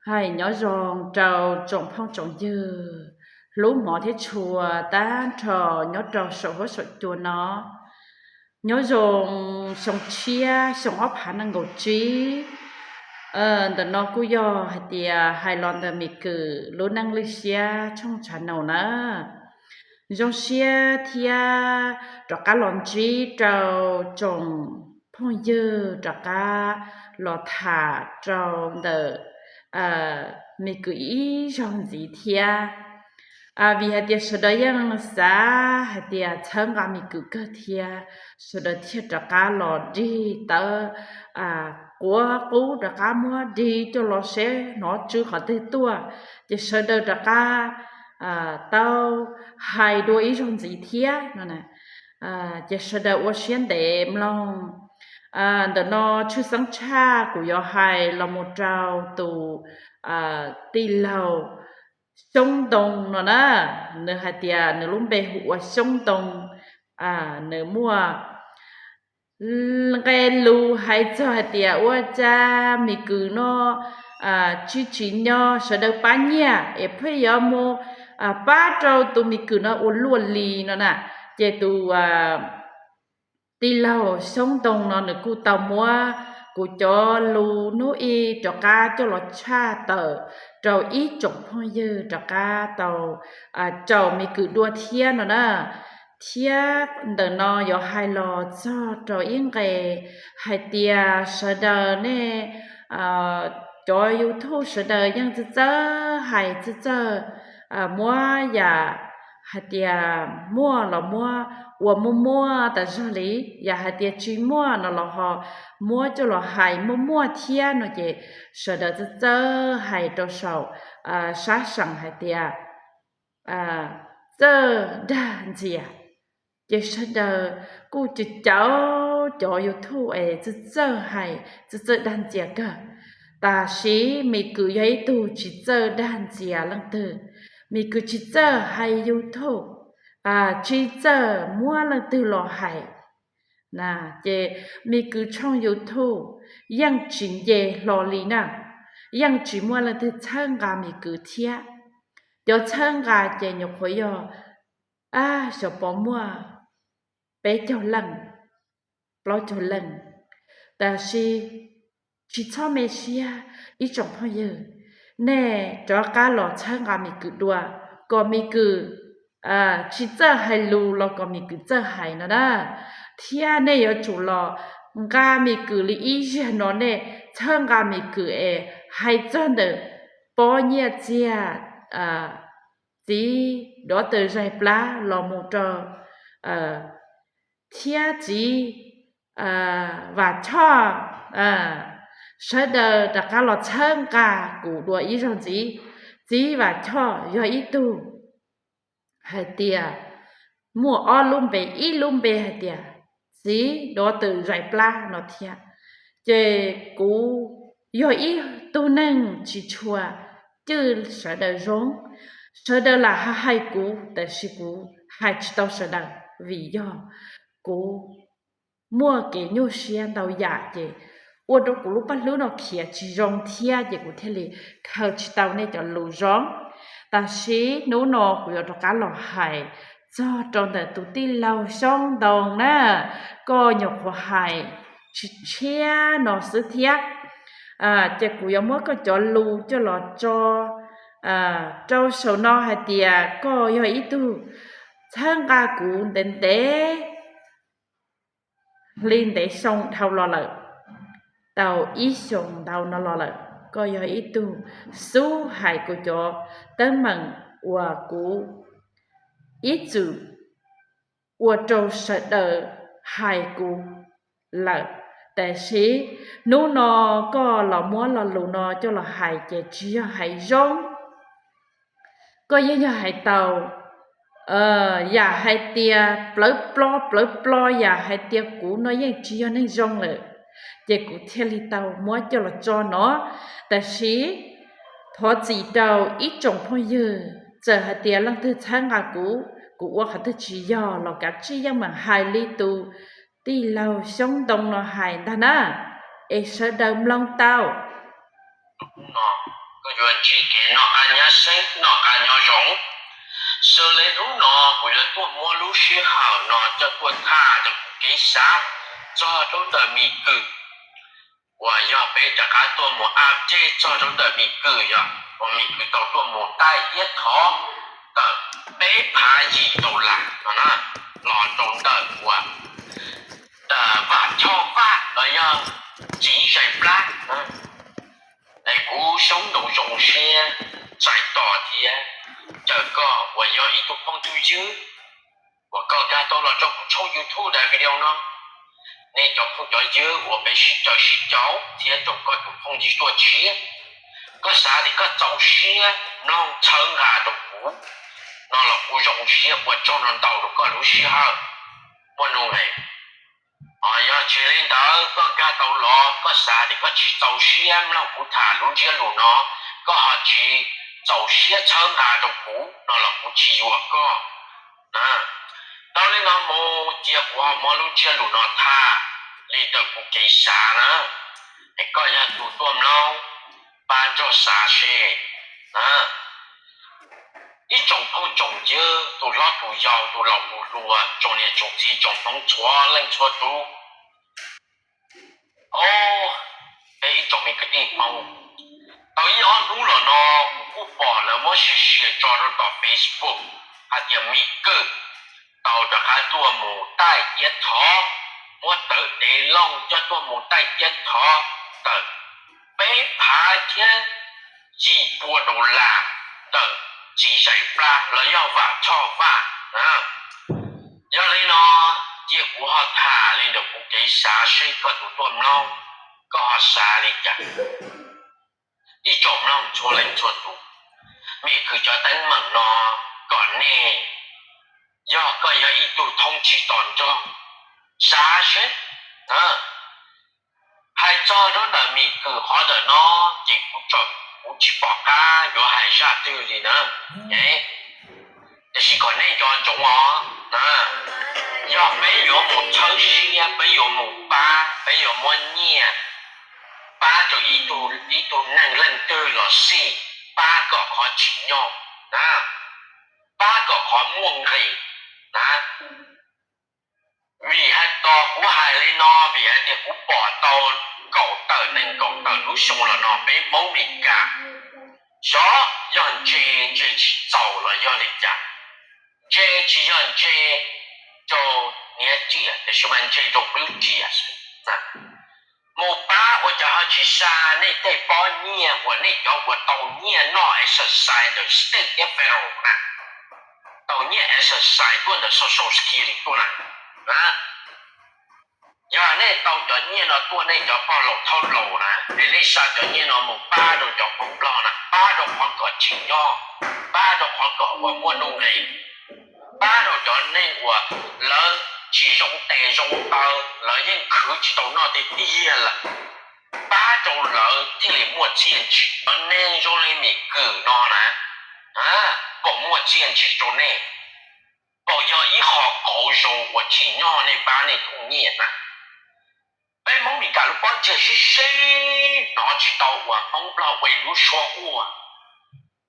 Hais nyob zoo rau tsoom phooj tsoom ywg hlub hmov thiab tshua tag nrho nyob rau saum huab saum cua no. Nyob zoo xyoo tshiab xyoo ob phav nees nkaum tsib. Ntawm no kuj yog hais tias hais los ntawm Mim Kwm lub neej lwj siab tshooj tshav naum na. Zoo siab thiab rov qab los ntsib rau tsoom phooj ywg rov qab los tham rau ntawm Mim Kwm ib zaug ntxiv thiab. Vim hais tias sawv daws yeej xav hais tias txhawb nqa Mim Kwm kawg thiab, sawv daws thiaj rov qab los dig tawb quav qub rov qab muab dig coj los seb hnov tsw qhov twg tuaj, ces sawv daws rov qab tau hais dua ib zaug ntxiv thiab no. Ces sawv daws ua siab ntev mloog. Ntawm no tshwj xeeb tshaj kuv yuav hais los mus rau tus tij laug Xyoob Ntoo no na. Nws hais tias nws lub npe hu ua Xyoob Ntoo. Nws muaj nqe lus hais txog hais tias ua cas Mim Kwm no tsis tsim nyog sawv daws pab nyiaj es pheej yuav mus pab rau tus Mim Kwm no ua luaj li no na. Ces tus tij laug Xyoob Ntoo no nws kuj tau muab kuv cov lus hnub i rov qab coj los tshaj tawm rau ib tsoom phooj ywg rov qab tau caum Mim Kwm dua thiab no na. Thiab ntawm no yuav hais los txog rau ib nqe hais tias sawv daws nej cov YouTube sawv daws yeej txawj txawj hais txawj txawj muab yam hais tias muaj los muab ua muaj muaj tas zog li, yam hais tias tsis muaj no los ho muab coj los hais muaj muaj thiab no ces sawv daws txawj txawj hais rau saum sab seem hais tias txawj dag ntxias. Ces sawv daws kuj cawv cawv cov YouTube es txawj txawj hais txawj txawj dag ntxias kawg. Tab sis Mim Kwm yog ib tug tsis txawj dag ntxias leej twg, Mim Kwm tsis txawj hais YouTube, tsis txawj muab leej twg los hais na. Ces Mim Kwm tshooj YouTube yeej tsis nce hlo li na, yeej tsis muaj leej twg txhawb nqa Mim Kwm thiab. Cov txhawb nqa ces nyuam qhuav yog xyov puas muaj peb caug leej, plaub caug leej. Tab sis tsis txhob me siab ib tsoom phooj ywg, nej rov qab los txhawb nqa Mim Kwm dua, kom Mim Kwm tsis txawj hais lus los kom Mim Kwm txawj hais no na. Thiab nej yuav tsum los nqa Mim Kwm li ib zaug no, nej txhawb nqa Mim Kwm es hais txog ntawm pob nyiaj txiag, txiv dov tawm zais plab los mus rau thiab txiv Vam Choj, sawv daws rov qab los txhawb nqa kuv dua ib zaug ntxiv. Txiv Vam Choj yog ib tug hais tias muaj ob lub npe, ib lub npe hais tias txiv dov tawm zais plab no thiab. Ces kuv yog ib tug neeg tsis tshua cwj sawv daws zoo, sawv daws lam hais kuv tab sis kuv hais tsis tau sawv daws vim yog kuv muaj kev nyuaj siab ntau yam ces ua rau kuv lub paj hlwb no khiav tsis zoo thiab ces kuv thiaj li khaws tsis tau nej cov lus zoo. Tab sis hnub no kuv yuav rov qab los hais txog rau ntawm tus tij laug Xyoob Ntoo na, koj nyuam qhuav hais tshiab no xwb thiab. Ces kuv yuav muab koj cov lus coj los tso rau saum no hais tias koj yog ib tug txhawb nqa kuv ntev ntev li ntev xyoo dhau los lawm, tau ib xyoos ntau no los lawm, koj yog ib tug xub hais kuv cov teeb meem uas kuv ib txwm ua rau sawv daws hais kuv lawm. Tab sis hnub no koj los muab lo lus no coj los hais ces tsis yog hais zoo. Koj yeej yog hais tau yam hais tias plawv plo plawv plo, yam hais tias kuv no yeej tsis yog neeg zoo lawm, ces kuv thiaj li tau muab coj los tso no. Tab sis thov txim rau ib tsoom phooj ywg, txawm hais tias leej twg txhawb nqa kuv, kuv ua qhov twg tsis yog los kav tsij yeej meem hais li tus tij laug Xyoob Ntoo no hais ntag na, es sawv daws mloog tau. yuav ntsib kev noj qab nyob zoo, noj qab nyob zoo. Xws li hnub no kuv yuav tuaj muab lub sij hawm no coj tuaj tham rau kuv kev xav txog rau ntawm Mis Kwm, uas yog peb rov qab tuaj mus update txog rau ntawm Mis Kwm, yog uas Mis Kwm tau tuaj mus taij tiab thov tawm peb phav yim dollar no na, los rau ntawm uas Vam Choj Vaj los yog txiv zais plab. Es kuv Xyoob Ntoo zoo siab txais tos thiab caw koj uas yog ib tug phooj ywg uas koj nkag tau los rau kuv tshooj YouTube daim video no. Nej cov phooj cov ywg uas peb sib caw sib caum thiab rau koj tus phooj ywg tuaj tshiab, koj xav tias koj txaus siab mloog txhawb nqa rau kuv no los kuv zoo siab ua tsaug ntau ntau rau koj lub sij hawm. Muaj nuj nqis. Yog tsis li ntawd koj nkag tau los koj xav tias koj tsis txaus siab mloog kuv tham lub ntsiab lus no, koj ho tsis txaus siab txhawb nqa rau kuv no los kuv tsis yuam koj. Tau li no mus cia kuv ho muab lub ntsiab lus no tham li ntawm kuv kev xav na, es koj yog tus tuaj mloog pab nrog xav seb. Ib tsoom phooj tsoom ywg, tus hlob tus yau, tus laus tus hluas, tsoom niam tsoom txiv, tsoom Hmoob txhua leej txhua tus, o, peb ib tsoom me kwv tij Hmoob, tau ib ob hnub los no kuv kuj pom lawv muab sim sia tso rau tom Facebook hais tias Mis Kwm tau rov qab tuaj mus taij tiab thov, muab tawv dev looj coj tuaj mus taij tiab thov tawm peb phav thiab yim pua dollar ntawm txiv zais plab los yog Vam Choj Vaj. Yog li no, cia kuv ho tham li ntawm kuv kev xav seb koj tus tuaj mloog, koj ho xav li cas? Ib tsoom mloog txhua leej txhua tus, Mis Kwm cov teeb meem no kom nej, yog koj yog ib tug thoob tsis to nrog, xav seb. Hais txog rau ntawm Mis Kwm qhov ntawm no ces kuv tsis pom qab yuav hais zaj twg li na. Tiam sis kom nej nco ntsoov os, yog peb yuav mus txhawb siab, peb yuav mus pab, peb yuav muab nyiaj pab rau ib tug neeg leej twg los xij, pab kom qhov tsim nyog, pab kom qhov muaj nqis na. Vim hais tias kuv hais li no vim hais tias kuv pom tau kaum tawm nees nkaum tawm lub xyoo los no peb Hmoob Mes Kas, xyov yog ntse ntse tsis txaus los yog li cas. Ntse tsis yog ntse rau niam tsiam tiam sis mas ntse rau peb lub tsiam xwb. Mus pab ua cas ho tsis xa nej tej pob nyiaj uas nej cov uas tau nyiaj noj exercise ntawm state thiab federal na, tau nyiaj exercise tuaj ntawm social security tuaj na. Yog nej tau cov nyiaj no tuaj nej cov pog laus thauj laus na, es nej xa cov nyiaj no mus pab rau cov Hmoob Nplog na, pab rau qhov kom tsim nyog, pab rau qhov kom uas muaj nuj nqis, pab rau cov neeg uas lawv tsis zoo tes zoo taw, lawv yeej khwv tsis tau noj tiag tiag lawm, pab rau lawv thiaj li muaj txiaj ntsig. Cov neeg zoo li Mis Kwm no na, kom muaj txiaj ntsig rau nej, kom yog ib qho qauv zoo uas tsim nyog nej pab nej thooj nyiaj na. Peb Hmoob Mes Kas lub pob ntseg sib sib hnov tsis tau uas Hmoob Nplog ua ib lub suab quaj,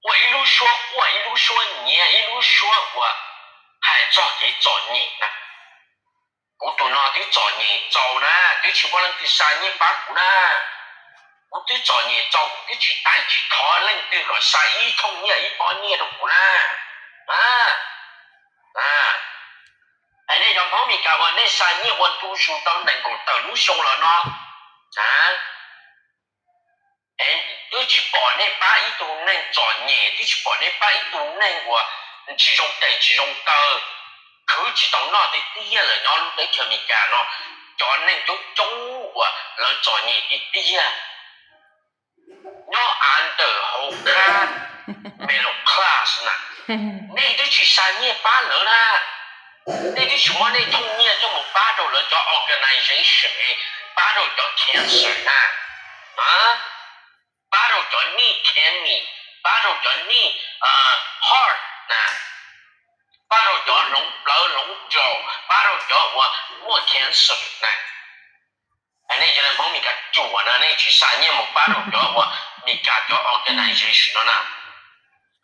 ua ib lub suab quaj, ib lub suab nyiav, ib lub suab uas hais txog kev txom nyem na. Kuv tus no twb txom nyem txaus na, twb tsis muaj leej twg xa nyiaj pab kuv na. Kuv twb txom nyem txaus, kuv twb tsis taij tsis thov leej twg kom xa ib thooj nyiaj ib pob nyiaj rau kuv na. Es nej cov Hmoob Mes Kas uas nej xa nyiaj ua ntu zus tau nees nkaum tawm lub xyoo los no, twb tsis pom nej pab ib tug neeg txom nyem, twb tsis pom nej pab ib tug neeg uas tsis zoo tes tsis zoo taw, khwv tsis tau noj tiag tiag lawm nyob lub teb chaws Amelikas no. Cov neeg coob coob uas lawv txom nyem tiag tiag nyob under hauv qab middle class na, nej twb tsis xa nyiaj pab lawv na. Nej twb tsis muab nej thooj nyiaj coj mus pab rau lawv cov organization, pab rau cov cancer na, pab rau cov nij kidney, pab rau cov nij heart na, pab rau cov hloov plawv hloov raum, pab rau cov uas muaj cancer na. Nej cov neeg Hmoob Meskas cuam na, nej tsis xa nyiaj mus pab rau cov uas Meskas cov organization no na.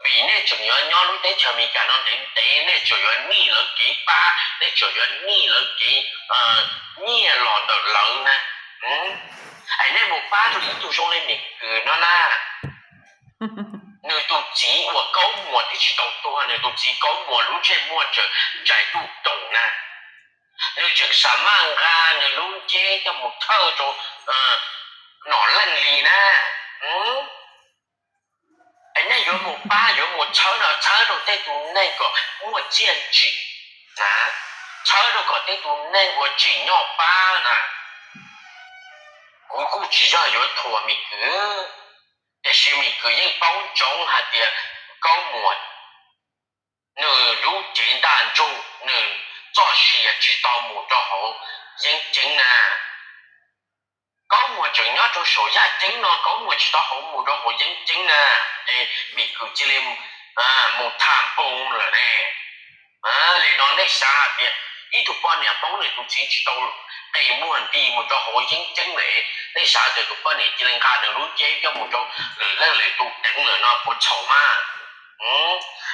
Vim nej tseem yuav nyob lub teb chaws Meskas no ntev ntev, nej tseem yuav nij lawv kev pab, nej tseem yuav nij lawv kev nyiaj los ntawm lawv na. Es nej mus pab rau ib tug zoo li Mim Kws no na, nws tus txiv uas Kaub Muas twb tsis tau tuag, nws tus txiv Kaub Muas lub ntsej muag tseem ntsais duj doog na. Nws tseem xa maj nqa nws lub nceb coj mus thawj rau Nom Leej li na. Es nej yuav mus pab, yuav mus txhawb no, txhawb rau tej tus neeg kom muaj txiaj ntsig na, txhawb rau kom tej tus neeg uas tsim nyog pab na. Kuv kuj tsis yog yuav thuam Mim Kws, tiam sis Mim Kws yeej paub ntsoov hais tias Kaub Muas nws lub cev ntaj ntsug, nws txoj sia tsis tau mus rau hauv yeeb ceeb na. Kaub Muas tseem nyob rau saum yaj ceeb no, Kaub Muas tsis tau hauv mus rau hauv yeeb ceeb na. Es Mim Kws cia li mus tham npoo lawm ne. Li no nej xav hais tias ib tug poj niam Hmoob nws tus txiv tsis tau qe muag nti mus rau hauv yeeb ceeb lawm, nej xav tias tus poj niam cia li nqa nws lub nceb coj mus rau lwm leej lwm tus deev lawm no puas txhaum mas?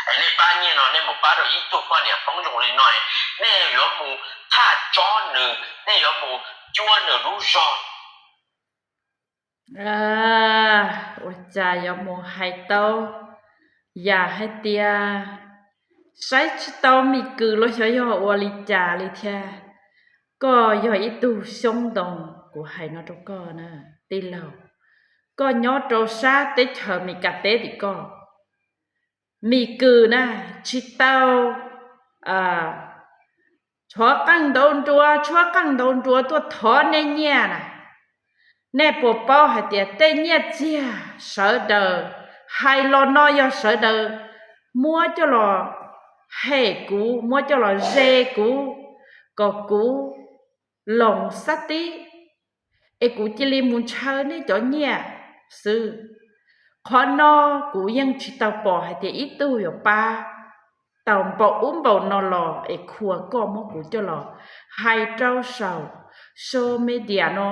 Es nej pab nyiaj no nej mus pab rau ib tug poj niam Hmoob zoo li no, nej yuav mus thaj tsob nws, nej yuav mus cuab nws lub zog. Ua cas yuav mus hais tau yam hais tias saib tsis tau Mim Kws los xyov yog ua li cas li thiab. Koj yog ib tug xyoob ntoo, kuv hais no rau koj na, tij laug. Koj nyob rau sab teb chaws Meskas teb tim koj, Mim Kws na, tsis tau tshuav qeej ntaus nruas, tshuab qeej ntaus nruas tuaj thov nej nyiaj na. Nej puas paub hais tias tej nyiaj txiag sawv daws hais los no yog sawv daws muab coj los hem kuv, muab coj los ze kuv, kom kuv loos xab tib, es kuv cia li mus ntshaw nej cov nyiaj xwb. Qhov no kuv yeej tsis tau pom hais tias ib tug yuav pab tau npaum ub npaum no los es khuas koj muab kuv coj los hais rau saum social media no.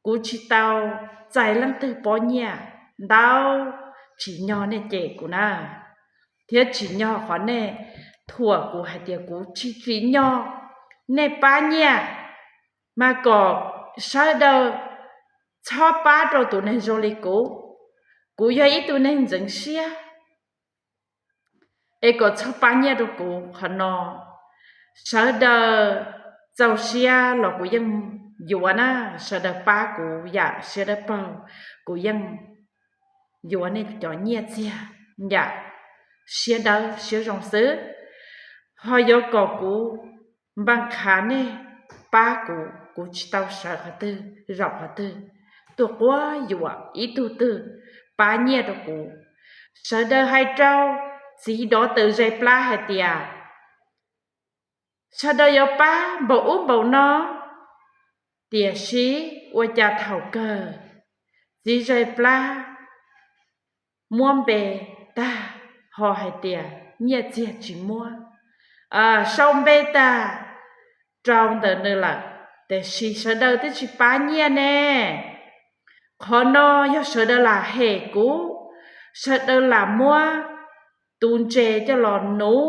Kuv tsis tau txais leej twg pob nyiaj, ntau tsim nyog nej cem kuv na, thiab tsim nyog qhov nej thuam kuv hais tias kuv tsis tsim nyog nej pab nyiaj, mas kom sawv daws txhob pab rau tus neeg zoo li kuv. Kuv yog ib tug neeg ntxeev siab, es kom txhob pab nyiaj rau kuv qhov no. Sawv daws txaus siab los kuv yeej yuav na, sawv daws pab kuv yam siab dawb paug, kuv yeej yuav nej cov nyiaj txiag yam siab dawb siab zoo xwb. Ho yuav kom kuv npaj qha nej pab kuv, kuv tsis tau sawv qhov twg zaum qhov twg tuaj quab yuam ib tug twg pab nyiaj rau kuv. Sawv daws hais rau txiv dov tawm zais plab hais tias sawv daws yuav pab npaum ub npaum no, tiam sis ua cas thaum kawg txiv zais plab muab npe tag, ho hais tias nyiaj txiag tsis muab, sau npe tag rau ntawm nws lawm, tiam sis sawv daws twb tsis pab nyiaj ne. Qhov no yog sawv daws lam hem kuv, sawv daws lam muab tus ntses coj los nuv,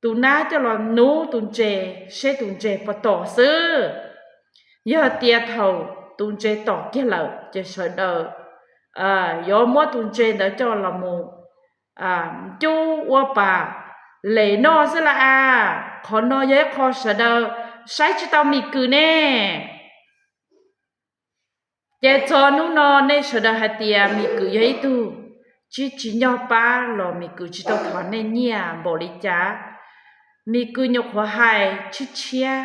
tus nab coj los nuv tus ntses seb tus ntses puas tom xwb. Yog tias thaum tus ntses tom kiag lawm ces sawv daws yuav muab tus ntses ntawd coj los mus cub ua pas les noj xwb las as. Qhov no yog ib qho sawv daws saib tsis tau Mim Kws ne. Ces txog hnub no nej sawv daws hais tias Mim Kws yog ib tug tsis tsim nyog pab los Mim Kws tsis tau thov nej nyiaj npaum li cas. Mim Kws nyuam qhuav hais tshiab tshiab,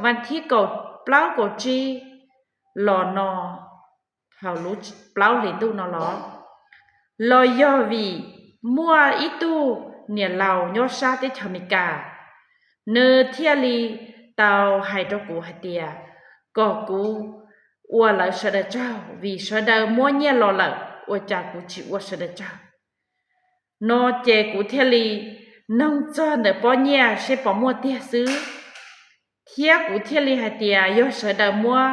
vas thib kaum plaub kaum tsib los no, thaum lub plaub hlis ntuj no los, los yog vim muaj ib tug niam laus nyob sab teb chaws Amelikas, nws thiaj li tau hais rau kuv hais tias kom kuv ua lawv sawv daws tsaug, vim sawv daws muab nyiaj los lawm ua cas kuv tsis ua sawv daws tsaug. No ces kuv thiaj li noog txog ntawm pob nyiaj seb puas muaj tiag xwb. Thiab kuv thiaj li hais tias yog sawv daws muab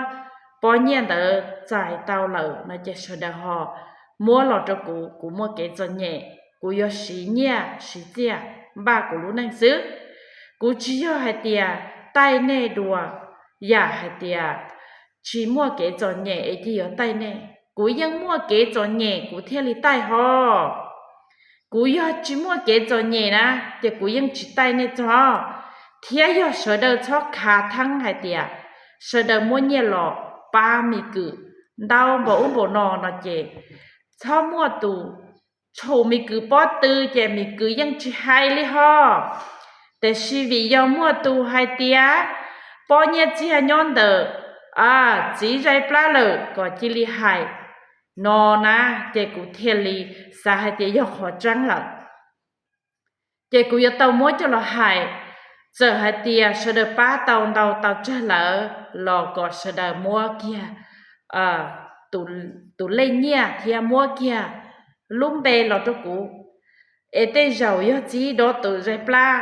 pob nyiaj ntawd txais tau lawm no ces sawv daws ho muab los rau kuv, kuv muaj kev txom nyem, kuv yuav siv nyiaj siv txiaj npaj kuv lub neej xwb. Kuv tsis yog hais tias taij nej dua yam hais tias tsis muaj kev txom nyem es cia yuav taij nej. Kuv yeej muaj kev txom nyem kuv thiaj li taij ho. Kuv yog tsis muaj kev txom nyem na, ces kuv yeej tsis taij nej txog. Thiab yog sawv daws txhob khav theeb hais tias sawv daws muab nyiaj los pab Mis Kwm ntau npaum ub npaum no no ces txhob muaj tus tshum Mis Kwm pob tw ces Mis Kwm yeej tsis hais li ho. Tiam sis vim yog muaj tus hais tias pob nyiaj txiag nyob ntawm txiv zais plab lawm kom cia li hais no na, ces kuv thiaj li xav hais tias yog qhov tseeb lawm. Ces kuv yuav tau muab coj los hais, txawm hais tias sawv daws pab tau ntau tau tsawg lawm los kom sawv daws muab kiag tus lej nyiaj thiab muab kiag lub npe los rau kuv, es tej zaum yog txiv dov tus zais plab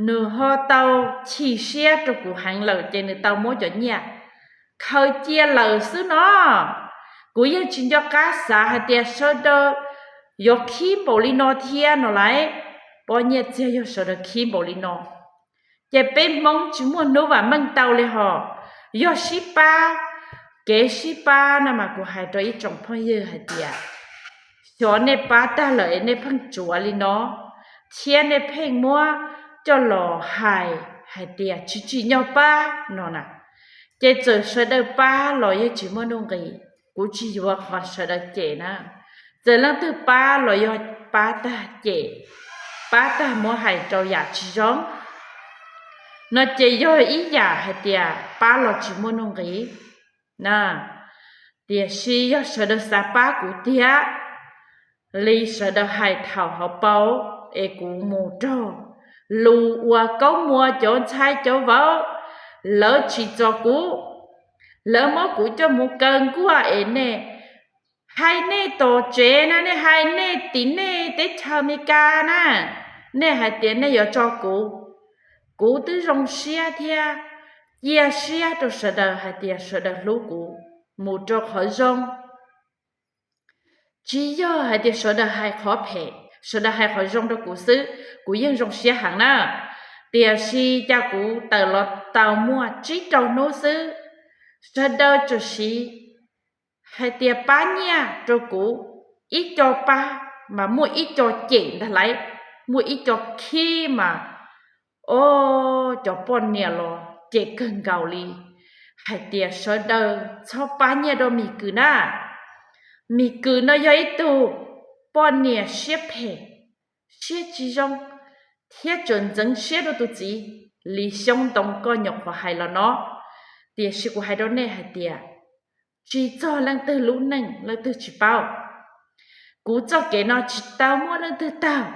nws ho tau chim siab rau kuv heev lawm ces nws tau muab cov nyiaj khaws cia lawm xwb no. Kuv yeej tsis nco qab xav hais tias sawv daws yuav khib npaum li no thiab no lauj. Pob nyiaj txiag yog sawv daws khib npaum li no, ces peb Hmoob tsis muaj hnub vam meej tau li hos. Yog sib pab, kev sib pab no mas kuv hais rau ib tsoom phooj ywg hais tias xyov nej pab tag lawm es nej pheej tsuav li no, thiab nej pheej muab coj los hais hais tias tsis tsim nyog pab no na, ces txawm sawv daws pab los yeej tsis muaj nuj nqis. Kuv tsis yuav qhov sawv daws cem na. Txawm leej twg pab los yog pab tag cem, pab tag muab hais rau yam tsis zoo no ces yog ib yam hais tias pab los tsis muaj nuj nqis na. Tiam sis yog sawv daws xav pab kuv tiag li sawv daws hais thaum hauv paus es kuv mus raug lus uas Kaub Muas cov ntxhais cov vauv lawv tsim txom kuv, lawv muab kuv coj mus kaw nkuaj es nej hais nej tom tsev na, nej hais nej tim nej teb chaws Amelikas na, nej hais tias nej yuav tso kuv. Kuv twb zoo siab thiab cia siab rau sawv daws hais tias sawv daws hlub kuv mus rau qhov zoo. Tsis yog hais tias sawv daws hais qhov phem, sawv daws hais qhov zoo rau kuv xwb, kuv yeej zoo siab heev na. Tiam sis cas kuv tawm los tau muaj tsib rau hnub xwb, sawv daws tsuas siv hais tias pab nyiaj rau kuv, ib co pab mas muaj ib co cem ntag lauj, muaj ib co khib mas, o, cov poj niam los cem kawg nkaus li hais tias sawv daws txhob pab nyiaj rau Mis Kwm na. Mis Kwm no yog ib tug poj niam siab phem, siab tsis zoo, thiab tseem ntxeev siab rau tus txiv li xyoob ntoo koj nyuam qhuav hais los no. Tiam sis kuv hais rau nej hais tias tsis txog leej twg lub neej leej twg tsis paub. Kuv txoj kev no tsis tau muab leej twg taug,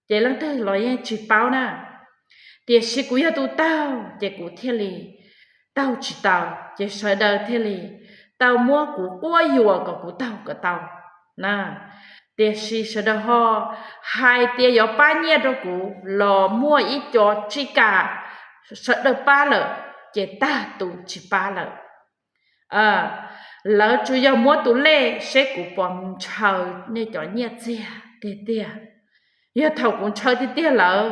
ces leej twg los yeej tsis paub na. Tiam sis kuv yog tus taug ces kuv thiaj li taug tsis tau, ces sawv daws thiaj li tau muab kuv quab yuam kom kuv taug kom tau na. Tiam sis sawv daws ho hais tias yuav pab nyiaj rau kuv los muaj ib co tsis kam, sawv daws pab lawm ces tag tus tsis pab lawm. Lawv tsuas yog muab tus lej seb kuv puas ntshaw nej cov nyiaj txiag tiag tiag. Yog thaum kuv ntshaw tiag tiag lawm,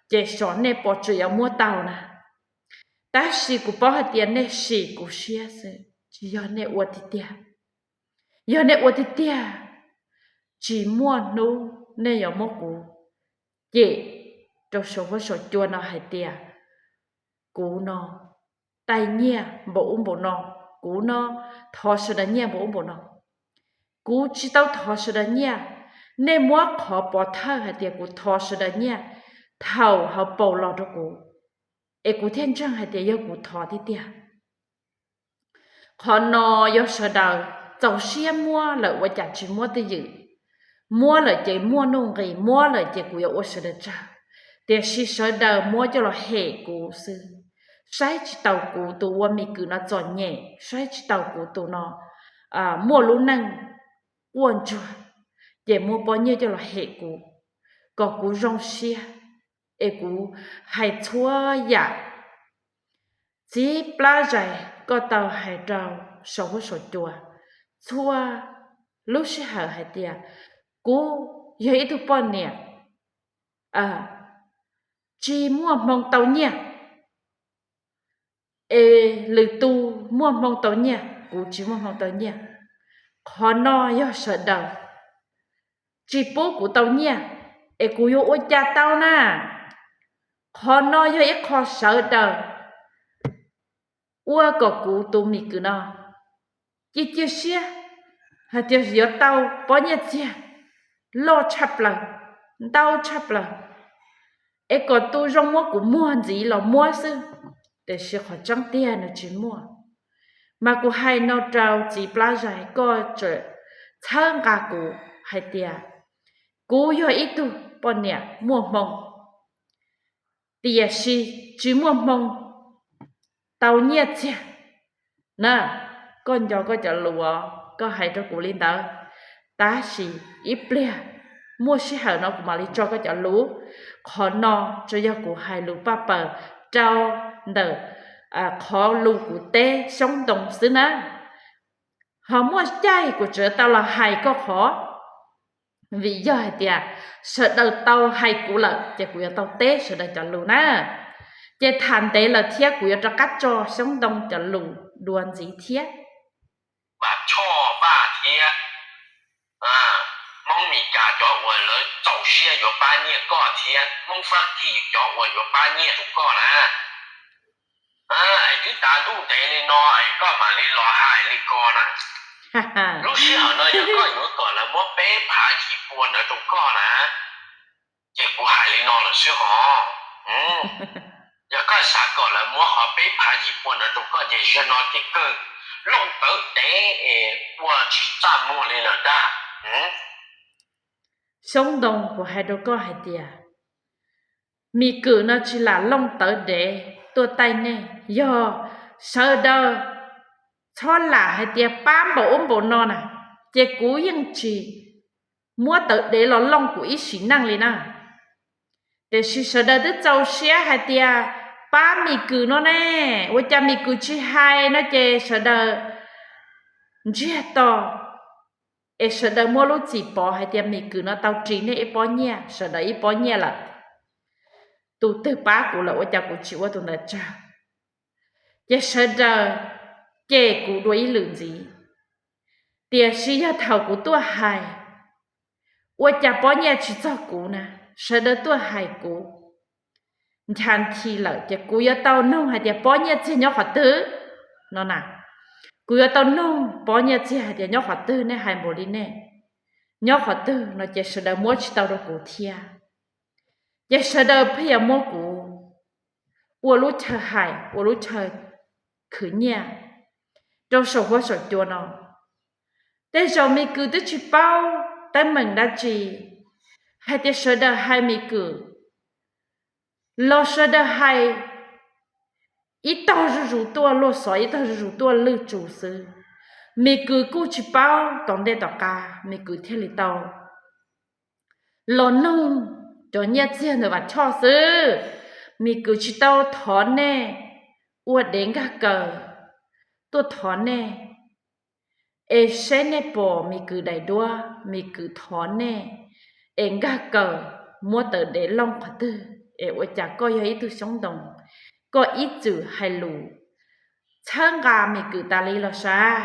ces xyov nej puas tseem yuav muab tau na. Tab sis kuv paub hais tias nej sim kuv siab xwb, tsis yog nej ua tiag tiag. Yog nej ua tiag tiag, tsis muaj hnub nej yuav muab kuv cem rau saum huab saum cua no hais tias kuv no taij nyiaj npaum ub npaum no, kuv no thov sawv daws nyiaj npaum ub npaum no. Kuv tsis tau thov sawv daws nyiaj. Nej muab qhov pov thawj hais tias kuv thov sawv daws nyiaj thaum hauv paus los rau kuv, es kuv thiaj ntseeg hais tias yog kuv thov tiag tiag. Qhov no yog sawv daws txaus siab muab lawm ua cas tsis muab twj ywm. Muab lawm ces muaj nuj nqis, muab lawm ces kuv yuav ua sawv daws tsawg. Tiam sis sawv daws muab coj los hem kuv xwb, saib tsis taus kuv tus ua Mis Kwm no txom nyem, saib tsis taus kuv tus no muaj lub neej quaj ntsuag, ces muab pob nyiaj coj los hem kuv, kom kuv zoo siab, es kuv hais txhua yam Txiv plab zais, koj tau hais rau saum huab saum cua txhua lub sij hawm hais tias kuv yog ib tug poj niam tsis muaj hmoo tau nyiaj, es lwm tus muaj hmoo tau nyiaj, kuv tsis muaj hmoo tau nyiaj. Qhov no yog sawv daws tsis pub kuv tau nyiaj, es kuv yuav ua cas tau na? Qhov no yog ib qho sawv daws ua kom kuv tus Mim Kwm no cia cia siab hais tias yuav tau pob nyiaj txiag loj tshaj plaws, ntau tshaj plaws, es kom tus zoo muab kuv muag ntxiv los muab xwb, tiam sis qhov tseeb tiag nws tsis muaj. Mas kuv hais no rau txiv plab zais, koj txawm txhawb nqa kuv hais tias kuv yog ib tug poj niam muaj hmoo, tiam sis tsis muaj hmoo tau nyiaj txiag na. Koj nco koj cov lus, koj hais rau kuv li ntawd, tab sis ib pliag muaj sij hawm no kuv mam li tso koj cov lus. Qhov no tsuas yog kuv hais lus paj paws rau ntawm qhov lus kuv teb xyoob ntoo xwb na. Ho muaj caij kuv tseem tau los hais koj qhov, vim yog hais tias sawv daws tau hais kuv lawm ces kuv yuav tau teb sawv daws cov lus na. Ces tham ntev lawm thiab kuv yuav rov qab tso xyoob ntoo cov lus dua ntxiv thiab. Vam Choj Vaj thiab Hmoob Mes Kas cov uas lawv txaus siab yuav pab nyiaj koj thiab Hmoob Fab Kis cov uas yuav pab nyiaj rau koj na. Es twb tav ntuj ntev li no es koj mam li los hais li ko na. Lub sij hawm no yog koj yuav kom lawv muab peb phav yim pua ntawd rau koj na, ces kuv hais li no lawm xwb hos. Yog koj xav kom lawv muab qhov peb phav yim pua ntawd rau koj ces zaum no ces kawg Looj Tawv dev es ua tsis txaj muag li lawm ntag. Xyoob Ntoo, kuv hais rau koj hais tias Mim Kwm no tsis lam Looj Tawv dev tuaj taij nej, yog sawv daws txhob lam hais tias pab npaum ub npaum no na, ces kuv yeej tsis muab Tawv dev los looj kuv ib sim neej li na. Tiam sis sawv daws twb txaus siab hais tias pab Mim Kwm no ne, ua cas Mim Kwm tsis hais no ces sawv daws ntsiag to, es sawv daws muaj lub txim pov hais tias Mim Kwm no tau ris nej ib pob nyiaj, sawv daws ib pob nyiaj lawm. Tus twg pab kuv lawm ua cas kuv tsis ua tus ntawd tsawg? Ces sawv daws cem kuv dua ib lwm ntxiv. Tiam sis yog thaum kuv tuaj hais, ua cas pob nyiaj tsis txog kuv na, sawv daws tuaj hais kuv ncha nthi lawm, ces kuv yuav tau noog hais tias pob nyiaj txiag nyob qhov twg no na. Kuv yuav tau noog pob nyiaj txiag hais tias nyob qhov twg, nej hais npaum li nej, nyob qhov twg no ces sawv daws muab tsis tau rau kuv thiab. Ces sawv daws pheej yuav muab kuv ua lub chaw hais, ua lub chaw khwv nyiaj rau saum huab saum cua no. Tej zaum Mim Kwm twb tsis paub teeb meem dab tsi, hais tias sawv daws hais Mim Kwm los sawv daws hais ib tog zuj zus tuaj luag xov, ib tog zuj zus tuaj lwj tsum xwb. Mim Kwm kuj tsis paub tom ntej tom qab, Mim Kwm thiaj li tau los noog cov nyiaj txiag ntawm Vam Choj xwb. Mim Kwm tsis tau thov nej ua dev nkag kaws tuaj thov nej, es saib nej pom Mim Kwm daim duab, Mim Kwm thov nej es nkag kaws muab Tawv dev looj qhov twg, es ua cas koj yog ib tug xyoob ntoo, koj ib txwm hais lus txhawb nqa Mim Kwm tas li los sav?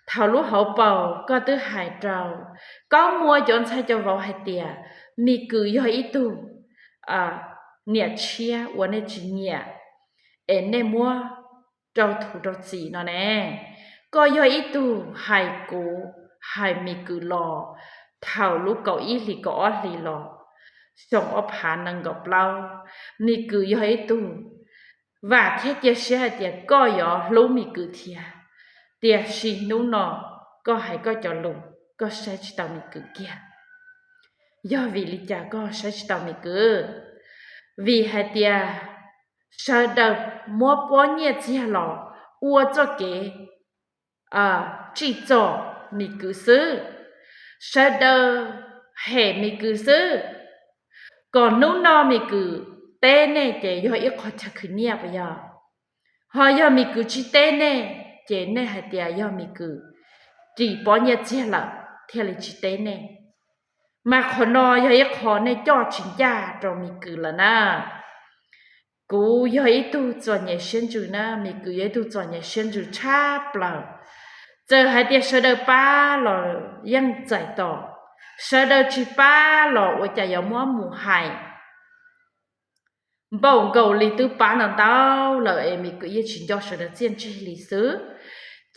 Thaum lub hauv paus koj twb hais rau Kaub Muas cov ntxhais cov vauv hais tias Mim Kwm yog ib tug niam tshiab uas nej tsis nyiam, es nej muab rau thuv rau txim no ne. Koj yog ib tug hais kuv hais Mim Kwm los thaum lub kaum ib hlis kaum ob hlis los, xyoo ob phav nees nkaum plaub, Mim Kwm yog ib tug vam thiab cia siab hais tias koj yuav hlub Mim Kwm thiab. Tiam sis hnub no koj hais koj cov lus, koj saib tsis taus Mim Kwm kiag. Yog vim li cas koj saib tsis taus Mim Kwm? Vim hais tias sawv daws muab pob nyiaj txiag los ua txoj kev tsij txom Mim Kwm xwb, sawv daws hem Mim Kwm xwb. Kom hnub no Mim Kwm teb nej ces yog ib qho chaw khwv nyiaj puas yog? Ho yog Mis Kwm tsis teb nej, ces nej hais tias yog Mis Kwm ris pob nyiaj txiag lawm thiaj li tsis teb nej. Mas qhov no yog ib qho nej coj tsis ncaj rau Mis Kwm lawm na. Kuv yog ib tug txom nyem siab ntsws na, Mis Kwm yog ib tug txom nyem siab ntsws tshaj plaws. Txawm hais tias sawv daws pab los yeej txais tos, sawv daws tsis pab los ua cas yuav muab mus hais npaum nkaus li twb pab ntau ntau lawm es Mis Kwm yeej tsis nco sawv daws txiaj ntsig li xwb.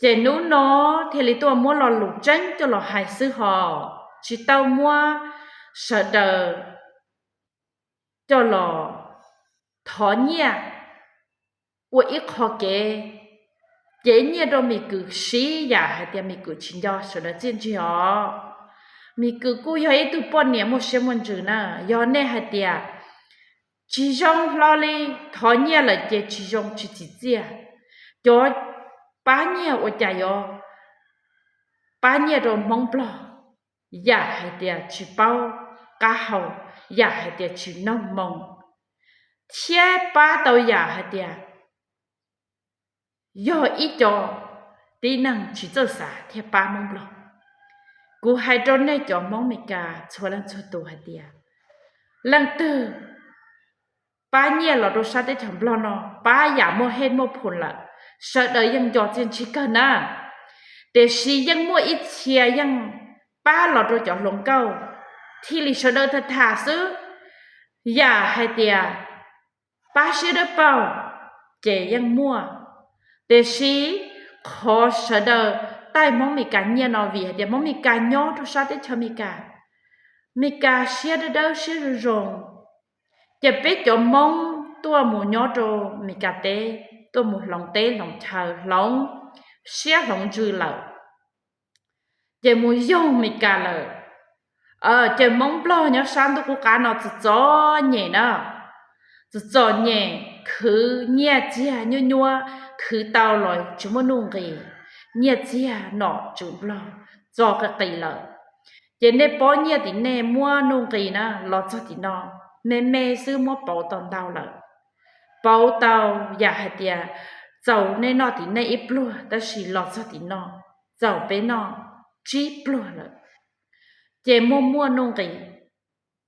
Ces hnub no thiaj li tuaj muab lo lus tseeb coj los hais xwb hos, tsis tau muab sawv daws coj los thov nyiaj ua ib qho kev cev nyiaj rau Mis Kwm siv yam hais tias Mis Kwm tsis nco sawv daws txiaj ntsig os. Mis Kwm kuj yog ib tug poj niam muaj siab muaj ntsws na, yog nej hais tias tsis zoo hlo li, thov nyiaj lawm ces tsis zoo tsis txim txiaj. Cov pab nyiaj ua cas yuav pab nyiaj rau Hmoob Nplog yam hais tias tsis paub qab hau, yam hais tias tsis noog moo, thiab pab tau yam hais tias yog ib co tib neeg tsis txawj xav thiaj pab Hmoob Nplog. Kuv hais rau nej cov Hmoob Meskas txhua leej txhua tus hais tias leej twg pab nyiaj los rau sab teb chaws Nplog no, pab yam muaj hej muaj phum lawm, sawv daws yeej nco txiaj ntsig kawg na. Tiam sis yeej muaj ib txhia yeej pab los rau cov hluas nkauj, thiaj li sawv daws tham tham xwb, yam hais tias pab siab dawb paug ces yeej muaj. Tiam sis qhov sawv daws taij Hmoob Meskas nyiaj no vim hais tias Hmoob Meskas nyob rau sab teb chaws Meskas, Meskas siab dawb dawb siab zoo zoo, ces peb cov Hmoob tuaj mus nyob rau Meskas teb, tuaj mus hloov teb hloov chaw, hloov siab hloov ntsws lawm, ces mus yoog Meskas lawm. Ces Hmoob Nplog nyob sab ntuj qub qab no txom txom nyem na, txom txom nyem, khwv nyiaj txiag nyuaj nyuab, khwv tau los tsis muaj nuj nqis, nyiaj txiag nom tswv Nplog txo qis qis lawm. Ces nej pob nyiaj tim nej muab nuj nqis na los txog tim no, me me xwb muab pauv tau ntau lawm. Pauv tau yam hais tias txaus nej noj tim nej ib pluag, tab sis los txog tim no txaus peb noj tsib pluag lawm. Ces muaj muaj nuj nqis,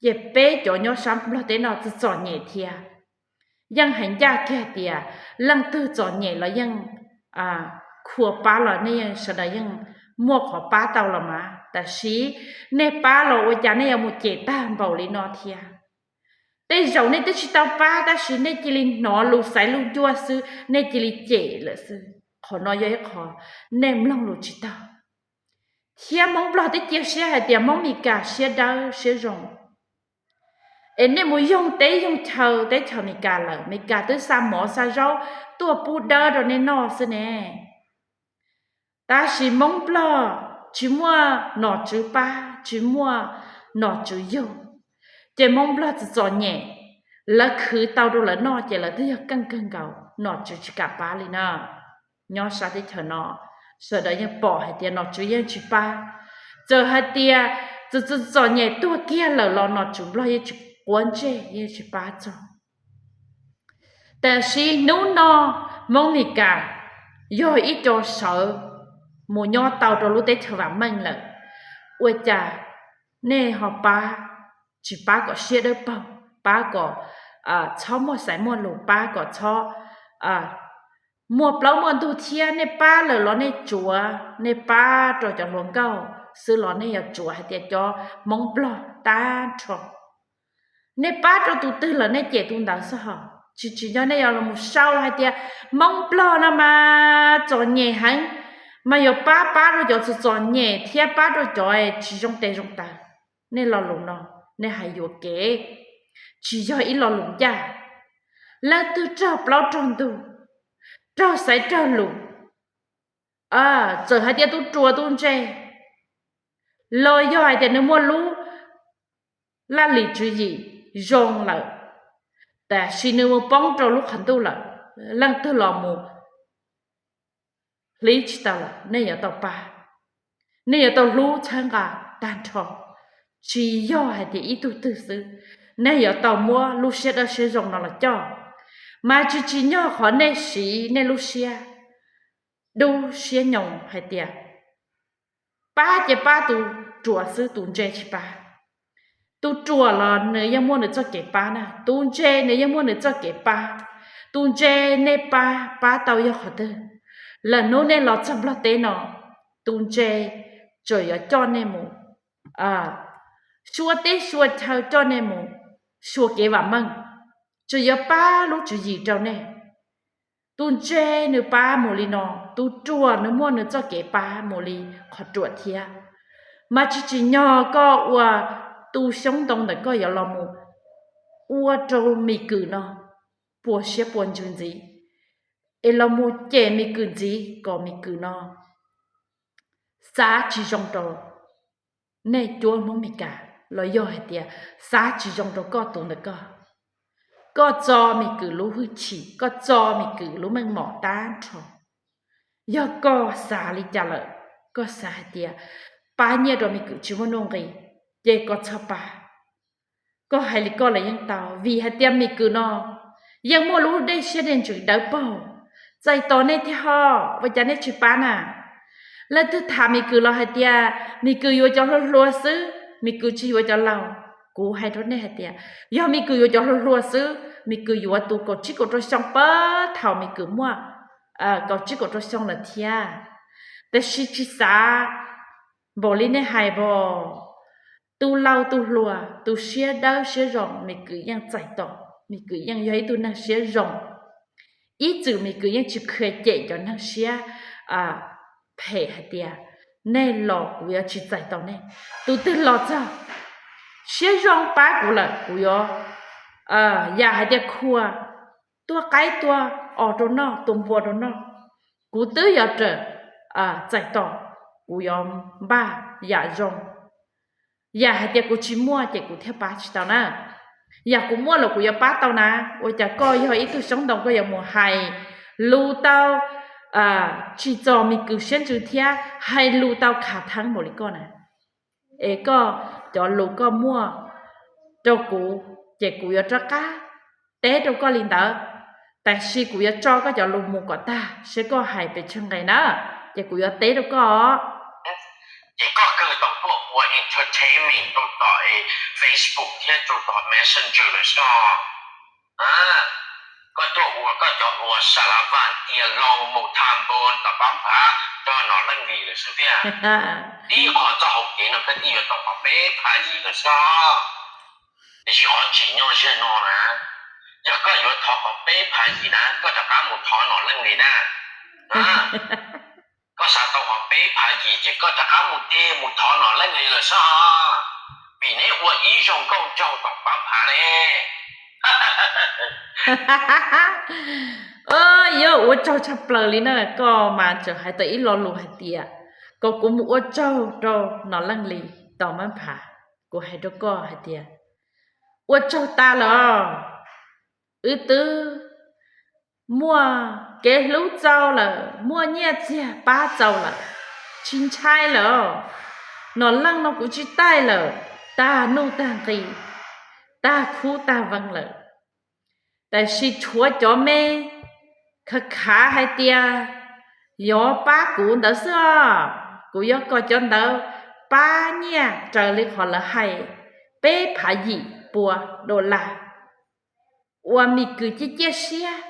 ces peb cov nyob sab Nplog teb no txom txom nyem thiab. Yeej hais ncaj kiag tias leej twg txom nyem los yeej khua pab los nej yeej sawv daws yeej muaj qhov pab tau los mas, tab sis nej pab los ua cas nej yuav mus cem tag npaum li no thiab? Tej zaum nej twb tsis tau pab tab sis nej cia li hnov lus xaiv lus ncua xwb nej cia li cem lawm xwb. Qhov no yog ib qho nej mloog lus tsis tau. Thiab Hmoob Nplog twb cia siab hais tias Hmoob Meskas siab dawb siab zoo, es nej mus yoog teb yoog chaw teb chaws Meskas lawm, Meskas twb xa mov xa zaub tuaj pub dawb rau nej noj xwb ne. Tab sis Hmoob Nplog tsis muaj nom tswv pab, tsis muaj nom tswv yug, ces Hmoob Nplog txom txom nyem, lawv khwv tau rau lawv noj ces lawv twb yog keej kawg nkaus, nom tswv tsis kam pab li na. Nyob sab teb chaws no, sawv daws yeej pom hais tias nom tswv yeej tsis pab. Txawm hais tias txom txom nyem tuag kiag lawm los nom tswv Nplog yeej tsis quav ntsej yeej tsis pab txog. Tab sis hnub no Hmoob Meskas yog ib co sawv mus nyob tau rau lub teb chaws vam meej lawm, ua cas nej ho pab, tsis pab kom siab dawb paug, pab kom txhob muaj xaiv muaj lus, pab kom txhob muaj plaub muaj ntug thiab. Nej pab lawm los nej tsuav, nej pab rau cov hluas nkauj xwb los nej yuav tsuav hais tias cov Hmoob Nplog tag nrho. Nej pab rau tus twg lawm nej cem tus ntawd xwb hos. Tsis tsim nyog nej yuav los sau hais tias Hmoob Nplog no mas txom nyem heev, mas yuav pab pab rau cov txom txom nyem thiab pab rau cov tsis zoo tes zoo taw. Nej lo lus no, nej hais yuam kev, tsis yog ib lo lus ncaj. Leej twg raug plaub raug ntug, raug xaiv raug lus, txawm hais tias tub ruam tub ntse, los yog hais tias nws muaj lub laj lim tswv yim zoo lawm, tab sis nws mus poob rau lub qhov ntuj lawm, leej twg los mus hlib tsis tau lawm, nej yuav tau pab, nej yuav tau hlub txhawb nqa tag nrho. Tsis yog hais tias ib tug twg xwb, nej yuav tau muab lub siab dawb siab zoo no los coj. Mas tsis tsim nyog qhov nej siv nej lub siab dub siab nyoos hais tias pab ces pab tus ruam xwb, tus ntse tsis pab. Tus ruam los nws yeej muaj nws txoj kev pab na, tus ntse nws yeej muaj nws txoj kev pab. Tus ntse nej pab, pab tau yog qhov twg? Lawm hnub nej los txog Nplog teb no, tus ntse tseem yuav coj nej mus xyuas teb xyuas chaw, coj nej mus xyuas kev vam meej, tseem yuav pab lub tswv yim rau nej. Tus ntse nws pab mus li no, tus ruam nws muaj nws txoj kev pab mus li qhov ruam thiab. Mas tsis tsim nyog koj ua tus xyoob ntoo ntawm koj yuav los mus ua rau Mim Kwm no puas siab puas ntsws ntxiv, es los mus cem Mim Kwm ntxiv kom Mim Kwm no xav tsis zoo rau nej cuab Hmoob Mes Kas, los yog hais tias xav tsis zoo rau koj tus ntawm koj. Koj txo Mim Kwm lub hwj chim, koj txo Mim Kwm lub meej mom tag nrho. Yog koj xav li cas lawm, koj xav hais tias pab nyiaj rau Mim Kwm tsis muaj nuj nqis, ces koj txhob pab. Koj hais li koj los yeej tau, vim hais tias Mim Kwm no yeej muaj lub dej siab dej ntsws dawb paug, txais tos nej thiab ho, ua cas nej tsis pab na? Leej twg tham Mim Kwm los hais tias Mim Kwm yuav cov hluas hluas xwb, Mim Kwm tsis yuav cov laus. Kuv hais rau nej hais tias yog Mim Kwm yuav cov hluas hluas xwb, Mim Kwm yuav tus kaum tsib kaum rau xyoo pab thaum Mim Kwm muaj kaum tsib kaum rau xyoo lawm thiab. Tab sis tsis xav npaum li nej hais os. Tus laus tus hluas, tus siab dawb siab zoo, Mim Kwm yeej txais tos, Mim Kwm yeej yog ib tug neeg siab zoo. Ib txwm Mim Kwm yeej tsis qhia cem cov neeg siab phem hais tias nej los kuv yuav tsis txais tos nej. Tus twg los txog siab zoo pab kuv lawm, kuv yuav yam hais tias khuas tua qaib tua os rau noj, tua npua rau noj, kuv twb yuav rawm txais tos, kuv yuav npaj yam zoo. Yam hais tias kuv tsis muaj ces kuv thiaj pab tsis tau na. Yam kuv muaj los kuv yuav pab tau na. Ua cas koj yog ib tug xyoob ntoo koj yuav mus hais lus tau tsis txog Mim Kwm siab ntsws thiab hais lus tau khav theeb npaum li koj na? Es koj cov lus koj muaj rau kuv ces kuv yuav rov qab teb rau koj li ntawd, tab sis kuv yuav tso koj cov lus mus kom tag seb koj hais pes tsawg nqe na, ces kuv yuav teb rau koj. Ces koj kawg tau tuaj ua entertainment rau tom Facebook thiab rau tom Messenger lawm soj. Koj tuaj ua koj cov ua sa la vaj tia loo mus tham npo tom pab phav rau Nom Leej Lis lawm xwb tiag. Ib qho txoj hauv kev no koj twb yuav tau qhov peb phav yim lawm soj. Tiam sis qhov tsim nyog ziag no na, yog koj yuav thov qhov peb phav yim na, koj rov qab mus thov Nom Leej Lis na. Koj xav tau qhov peb phav yim ces koj rov qab mus tig mus thov Nom Leej Lis lawm soj, vim neb ua ib zaug nkauj nraug tom pab phav ne. Yuav ua tsaug tshaj plaws li na, koj mas tseem hais tau ib lo lus hais tias kom kuv mus ua tsaug rau Nom Leej Lis tom pab phav. Kuv hais rau koj hais tias ua tsaug tas lawm, wb twb muaj kev hlub txaus lawm, muaj nyiaj txiag pab txaus lawm, tsis ntshai lawm. Nom Leej no kuv tsis taij lawm, tag nuj tag nqis, tag khub tag vees lawm. Tab sis tshuav cov me khav khav hais tias yuav pab kuv ntawd xwb os. Kuv yuav kom cov ntawd pab nyiaj raws li qhov lawv hais, peb phav yim pua dollar. Ua Mim Kwm ciaj ciaj siab,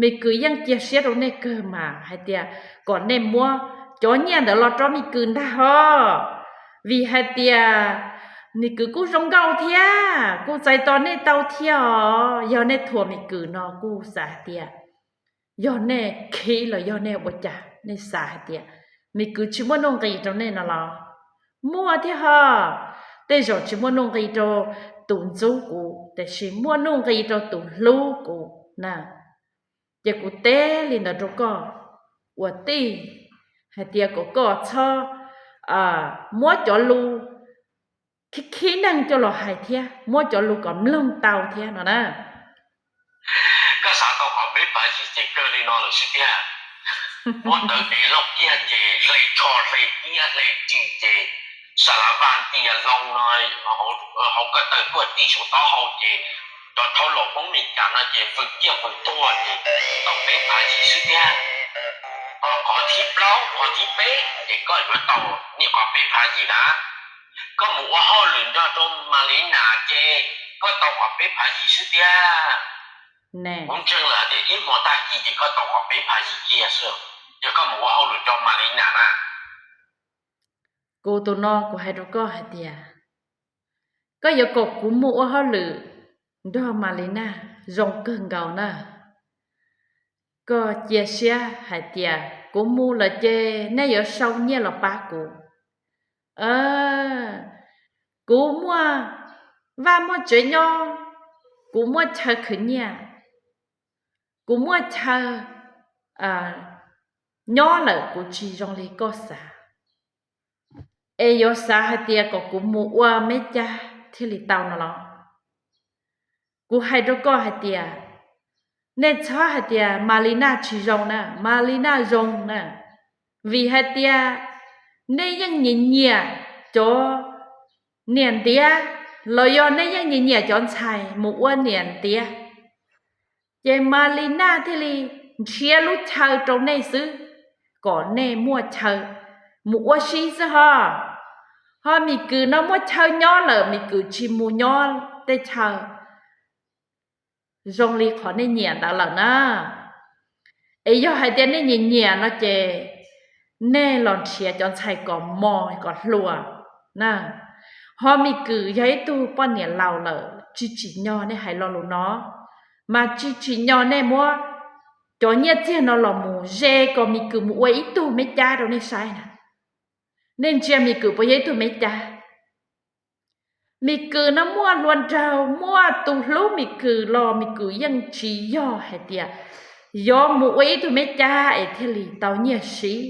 Mim Kwm yeej cia siab rau nej kawg mas hais tias kom nej muab cov nyiaj ntawd los rau Mim Kwm ntag ho. Vim hais tias Mim Kwm kuj zoo nkauj thiab kuj txais tos nej tau thiab os. Yog nej thuam Mim Kwm no kuj xav hais tias yog nej khib los yog nej ua cas, nej xav hais tias Mim Kwm tsis muaj nuj nqis rau nej no los? Muaj thiab ho. Tej zaum tsis muaj nuj nqis rau tus ntxub kuv, tiam sis muaj nuj nqis rau tus hlub kuv na. Ces kuv teb li ntawd rau koj ua tij, hais tias kom koj txhob muab cov lus khib khib neeg coj los hais thiab, muab cov lus kom mloog tau thiab no na. Koj xav tau qhov peb phav yim ces kawg li no lawm xwb tiag. Muab ntawv es lauj kiag ces hle tsho hle kiab hle ris ces sa la vaj tia loo no hauv ko taw tuaj ti saum taub hau ces Thaum los Hmoob Meskas no ces vwm ciaj vwm tuag ces tau peb phav yim xwb tiag. Qhov thib plaub qhov thib peb ces koj yuav tau niaj qhov peb phav yim na. Koj mus ua hauj lwm nrog rau Malina ces koj tau qhov peb phav yim xwb tiag. Kuv ntseeg lawm tias ib hmo tag kis ces koj tau qhov peb phav yim kiag xwb, yog koj mus ua hauj lwm nrog Malina na. Kuv tus no kuv hais rau koj hais tias, koj yuav kom kuv mus ua hauj lwm nrog Malina zoo kawg nkaus na. Koj cia siab hais tias kuv mus lawm ces nej yuav sau nyiaj los pab kuv. Kuv muaj vaj muaj tsev nyob, kuv muaj chaw khwv nyiaj, kuv muaj chaw nyob lawm, kuv tsis zoo li koj xav. Es yuav xav hais tias kom kuv mus ua Meb Cab thiaj li tau no los? Kuv hais rau koj hais tias, nej txhob hais tias Malina tsis zoo na, Malina zoo na. Vim hais tias nej yeej nyiam nyiam cov niam ntiav, los yog nej yeej nyiam nyiam cov ntxhais mus ua niam ntiav, ces Malina thiaj li nrhiav lub chaw rau nej xwb, kom nej muaj chaw mus ua si xwb ho. Ho Mim Kwm no muaj chaw nyob lawm, Mim Kwm tsis mus nyob tej chaw zoo li qhov nej nyiam ntawd lawm na. Es yog hais tias nej nyiam nyiam no ces nej los nrhiav cov ntxhais kom mos kom hluas na. Ho Mim Kwm yog ib tug poj niam laus lawm, tsis tsim nyog nej hais lo lus no, mas tsis tsim nyog nej muab cov nyiaj txiag no los mus ze kom Mim Kwm mus ua ib tug Meb Cab rau nej saib na. Nej ntsia Mim Kwm puas yog ib tug Meb Cab? Mim Kwm no muaj hluas nraug, muaj tus hlub Mim Kwm los Mim Kwm yeej tsis yog hais tias yuav mus ua ib tug Meb Cab es thiaj li tau nyiaj siv.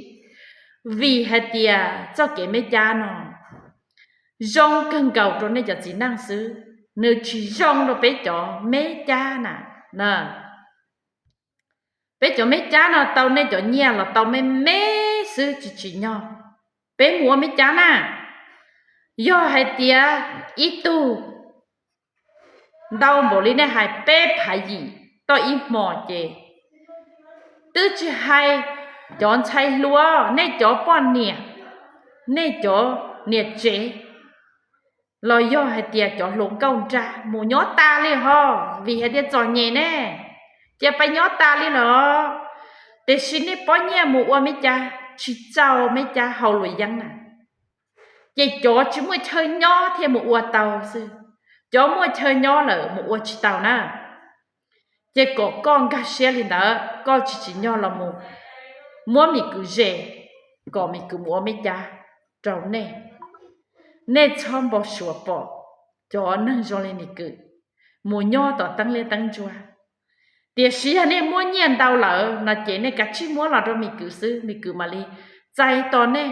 Vim hais tias txoj kev Meb Cab no zoo kawg nkaus rau nej cov txiv neej xwb, nws tsis zoo rau peb cov Meb Cab na. Peb cov Meb Cab no tau nej cov nyiaj los tau me me xwb, tsis tsim nyog peb mus ua Meb Cab na. Yog hais tias ib tug ntau npaum li nej hais peb phav yim toj ib hmos ces twb tsis hais cov ntxhais hluas, nej cov poj niam, nej cov niam tsev, los yog hais tias cov hluas nkauj nraug mus nyob tas li ho, vim hais tias txom nyem ne, ces pab nyob tas li los. Tiam sis nej pob nyiaj mus ua Meb Cab tsis txaus Meb Cab hauv luam yeeb na, ces cov tsis muaj chaw nyob thiaj mus ua tau xwb, cov muaj chaw nyob lawm mus ua tsis tau na. Ces kom koj nkag siab li ntawd, koj tsis tsim nyog los mus muab Mim Kwm ze kom Mim Kwm mus ua Meb Cab rau nej. Nej txhob npau suav pom cov neeg zoo li Mim Kwm mus nyob tom teeb liab teeb ntsuab. Tiam sis yog nej muab nyiaj ntau lawm no ces nej kav tsij muab los rau Mim Kwm xwb, Mim Kwm mam li txais tos nej